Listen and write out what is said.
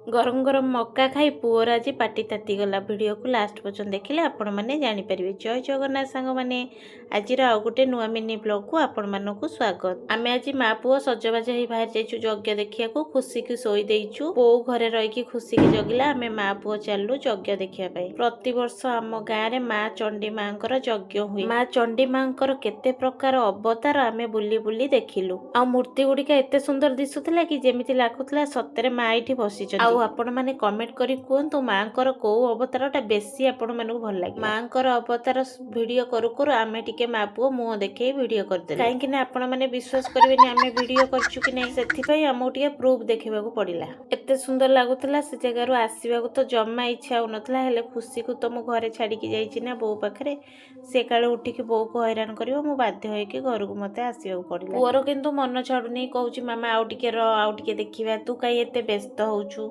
ଗରମ ଗରମ ମକା ଖାଇ ପୁଅର ଆଜି ପାଟି ତାତିଗଲା। ଭିଡ଼ିଓକୁ ଲାଷ୍ଟ ପର୍ଯ୍ୟନ୍ତ ଦେଖିଲେ ଆପଣମାନେ ଜାଣିପାରିବେ। ଜୟ ଜଗନ୍ନାଥ ସାଙ୍ଗମାନେ, ଆଜିର ଆଉ ଗୋଟେ ନୂଆ ମିନି ବ୍ଲଗକୁ ଆପଣମାନଙ୍କୁ ସ୍ୱାଗତ। ଆମେ ଆଜି ମା ପୁଅ ସଜବାଜ ହେଇ ବାହାରି ଯାଇଛୁ ଯଜ୍ଞ ଦେଖିବାକୁ। ଖୁସିକୁ ଶୋଇ ଦେଇଛୁ, ବୋଉ ଘରେ ରହିକି ଖୁସିକି ଜଗିଲା। ଆମେ ମା ପୁଅ ଚାଲିଲୁ ଯଜ୍ଞ ଦେଖିବା ପାଇଁ। ପ୍ରତିବର୍ଷ ଆମ ଗାଁରେ ମା ଚଣ୍ଡୀ ମାଙ୍କର ଯଜ୍ଞ ହୁଏ। ମା ଚଣ୍ଡୀ ମାଙ୍କର କେତେ ପ୍ରକାର ଅବତାର ଆମେ ବୁଲି ବୁଲି ଦେଖିଲୁ। ଆଉ ମୂର୍ତ୍ତି ଗୁଡିକ ଏତେ ସୁନ୍ଦର ଦିଶୁଥିଲା କି ଯେମିତି ଲାଗୁଥିଲା ସତରେ ମା ଏଇଠି ବସିଛନ୍ତି। ଆଉ ଆପଣମାନେ କମେଣ୍ଟ କରି କୁହନ୍ତୁ, ମାଙ୍କର କୋଉ ଅବତାରଟା ବେଶୀ ଆପଣମାନଙ୍କୁ ଭଲ ଲାଗେ। ମାଙ୍କର ଅବତାର ଭିଡିଓ କରୁ କରୁ ଆମେ ଟିକେ ମା ପୁଅ ମୁହଁ ଦେଖେଇ ଭିଡିଓ କରିଦେଲୁ, କାହିଁକି ନା ଆପଣମାନେ ବିଶ୍ୱାସ କରିବେନି ଆମେ ଭିଡିଓ କରିଛୁ କି ନାହିଁ। ସେଥିପାଇଁ ଆମକୁ ଟିକେ ପ୍ରୁଫ୍ ଦେଖିବାକୁ ପଡିଲା। ଏତେ ସୁନ୍ଦର ଲାଗୁଥିଲା, ସେ ଜାଗାରୁ ଆସିବାକୁ ତ ଜମା ଇଚ୍ଛା ହଉନଥିଲା। ହେଲେ ଖୁସିକୁ ତ ମୁଁ ଘରେ ଛାଡ଼ିକି ଯାଇଛି ନା ବୋଉ ପାଖରେ, ସେ କାଳେ ଉଠିକି ବୋଉକୁ ହଇରାଣ କରିବ। ମୁଁ ବାଧ୍ୟ ହେଇକି ଘରକୁ ମତେ ଆସିବାକୁ ପଡିଲା। ପୁଅର କିନ୍ତୁ ମନ ଛାଡୁନି, କହୁଛି, "ମାମା, ଆଉ ଟିକେ ରହ, ଆଉ ଟିକେ ଦେଖିବା, ତୁ କାହିଁ ଏତେ ବ୍ୟସ୍ତ ହଉଛୁ?"